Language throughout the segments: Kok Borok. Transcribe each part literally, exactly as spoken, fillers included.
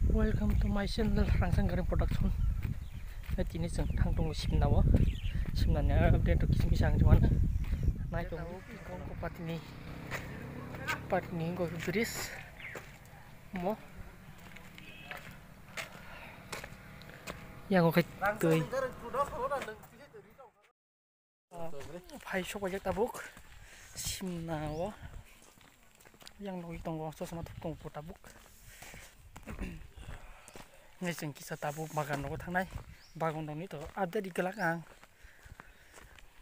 Welcome to my channel, Rangsang Garim Production. Hai tini chwng thang tongo Simna o. Simna ni update rok kisa kisa ang chumano. Nai tongo. Patini, patini go bridge. Mo. Yang okai twi. Phai sokphaijak tabuk Simna o. Yang nugwi tongo, chosma thuk tongo tabuk. Nai chwng kisa tabuk bagan rogo thangnai. Bagan rokni to update glak ang.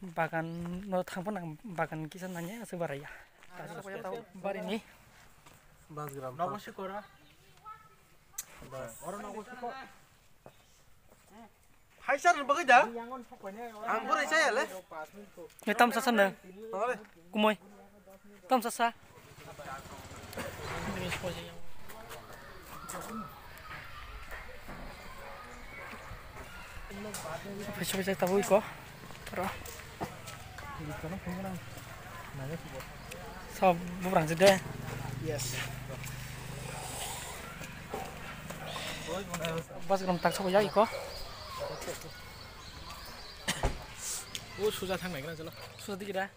Bagan no thangphano ang bagan kisa nanya aswk baraya. Barini. Bas gram. Nogo sikora. Bas. Oro nogo sikora. Hai sir, bagwi da? Ang pura saya le. Ni tam sasa na. Kumoi. Tam sasa. Phaisa phaisa tabuk iko. Ro. Sob bubrang je de. Yes. Bas gram tak sobo ya iko. O suja thang nai gra jalo. Suja dikira.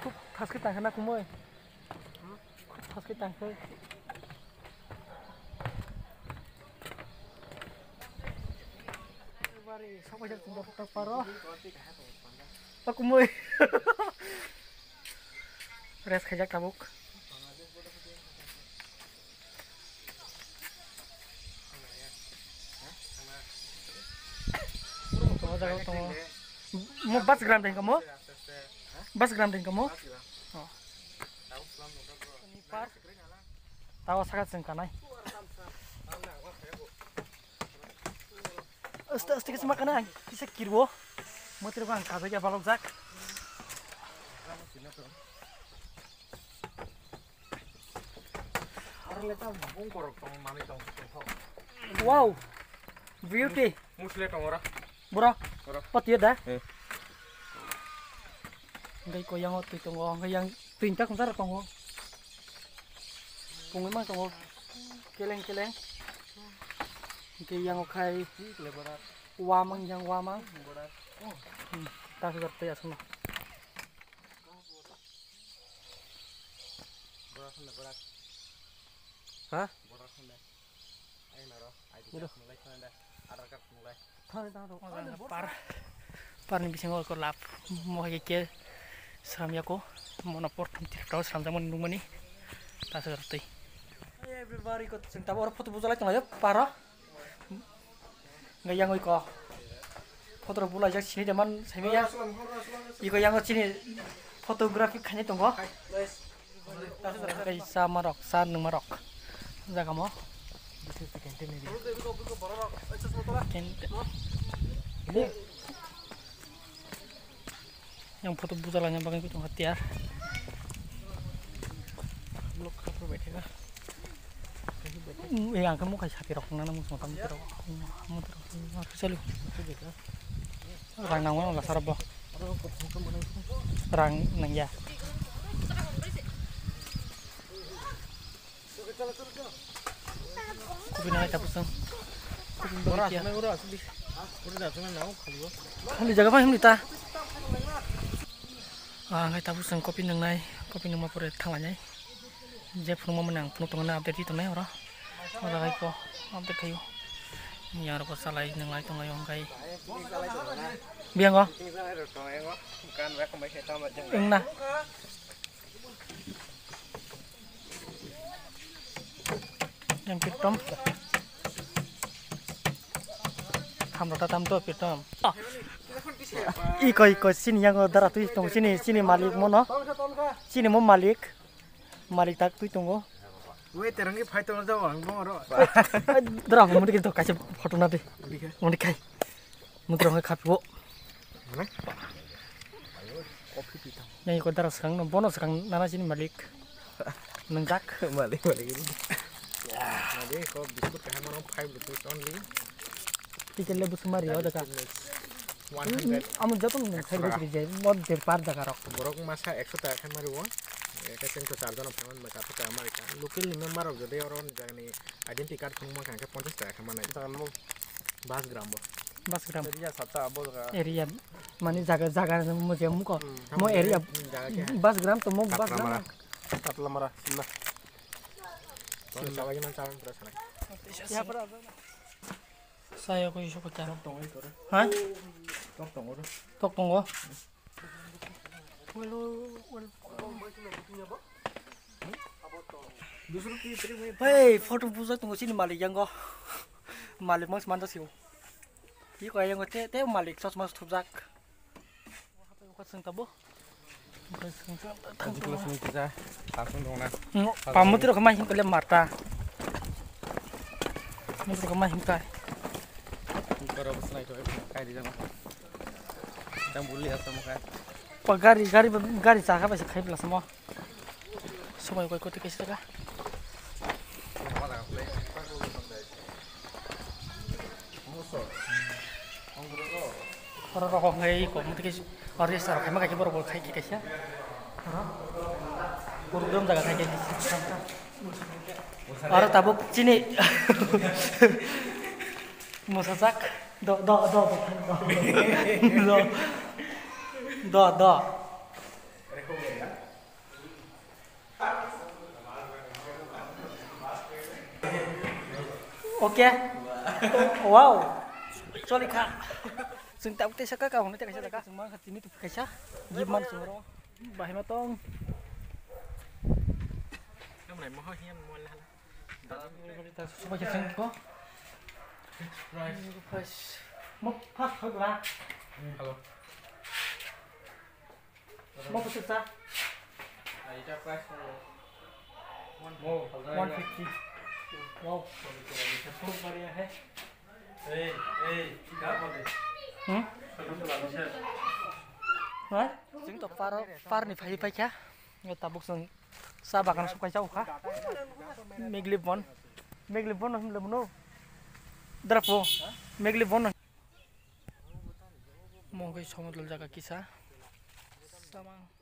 Khub thaskhe tangkhe na kumui. Khub thaskhe tangkhe. Bari, sobo jak tungda paro. Pa kumui. Rest khaijak tabuk. O jaga tongo. Mo bas gram deng kamo? Bas gram deng kamo? Oh. Tawa saka chwng kanai. Aste aste kisa ma kanai. Kisa kirbo. Motor bang kaja ya balok jak. Wow. Beauty. Musle tongora. Bro. Bro. Patiyo da. Eh. Ngai ko yang twi tongo, ngai yang twi ta khung sar tongo. Pungwi mang tongo. Keleng keleng. Ngai yang khai. Wamang yang wamang. Hmm, ta khung sar twi asno. Ha? Par, par ni bisingo ko lap mo hai ke sram yako mono por thum tir pro sram jamon nungmani ta sa tei. Everybody ko sing tabo photo bujala tong yo paro. Ngai yang oi ko. Photo rok bula jak sini deman simi ya. Iko yang chini photography khani tongo. Kaisa marok, sa nung marok. Jaga mo. Kente. Yang photo bujala yang bagai kutung hatiar. Blok kapur bai thega. Yang kamu kaisa hati rok nana musung tam terok. Muter. Salu. Rang nang mana lasar bo. Rang nang ya. Kopi nang tapusang. Kopi nang ya. Khali jaga mah himni ta. Ah, ngai tapusang kopi nang nai, kopi nang ma pore thang nai. Je phunukma mani ang phunuk tongo na update di tongnai oro. O jaga ko update khayo. Yang rok salai nang lai tonglai ong kai. Biang o. Wngna. Yang pitom. Tham rota tham to pitom. Iko iko sini yang dara tui tong sini sini malik mono. Sini mo malik. Malik tak tui tongo. Wei terang ki fight tong jao ang bong ro. Dara mo mudi to kaisa photo na de. Mudi kai. Mudi rong khapibo. Yang iko dara skang no bono skang nana sini malik. Nang jak. Malik malik ini. Malik ko biscuit kaham ro five rupees only. Tiket le busmari o daka. One hundred. Amo joto no extra. Sai bwsri je, mo der par jaga rok. Borok masa ekso taka khe mari o. Eke chwng to char jona phaimani ba char taka mari kha. Local ni member rok jodi oro ni jaga ni identity card phunuk ma kha khe ponchash taka khe manai. Jaga no. Bas gram bo. Bas gram. Area sata abo jaga. Area mani jaga, jaga mo je muko. Hmm, mo tamo area. Jaga khe. Bas gram to mo bas gram. Katlamara. Katlamara, Simna. Simna. Sabai man sabai pura sana. Saya ko isu ko taro. Tok tongo ito re. Ha? Tok tongo re. Tok tongo. Hei, photo buja tongo sini malik yango. Malik mas manda siu. Iko yango te, te malik sos mas thupjak. Hapai uka seng tabo. Anti kelas ni kisa, tasung dong na. Pamutri rok mai him kale mata. Pamutri rok mai him kai. Koro bus nai to kai di jama. Jam buli asam kai. Pa gari, gari, gari chaka bai se khai plasamo. Somoi koi kote kaisa ka. Oro rokok ngai ko muti kaisa. Oro resa rok khai ma kaisa borok bo khai kaisa. Oro. Borok dom jaga khai kaisa. Oro tabuk chini. Mosa jak. Do, do, do, do. Do. Do, do. Oke. Wow. Choli kha. Chwng tabuk tei saka ka hwnwi tei kaisa jaga. Chwng man kha tini tu kaisa. Gib man chwng ro. Bahai ma tong. Namrai moho hiam mo lala. Subai khe chwng ko. Price. Mo first hoi bla. Hello. Mo kuchuk sa? Eta price ko. Mo, one fifty. Wow. Bahut badhiya hai. Ei, ei, kya bole? Hmm? Chwng to paro, par ni phai phai kha. Tabuk chwng cha bagan sok kaisa ukha. Megli bon. Megli bon himle muno. Drapo. Megli bon. Mongkoi somodol jaga kisa. Samang.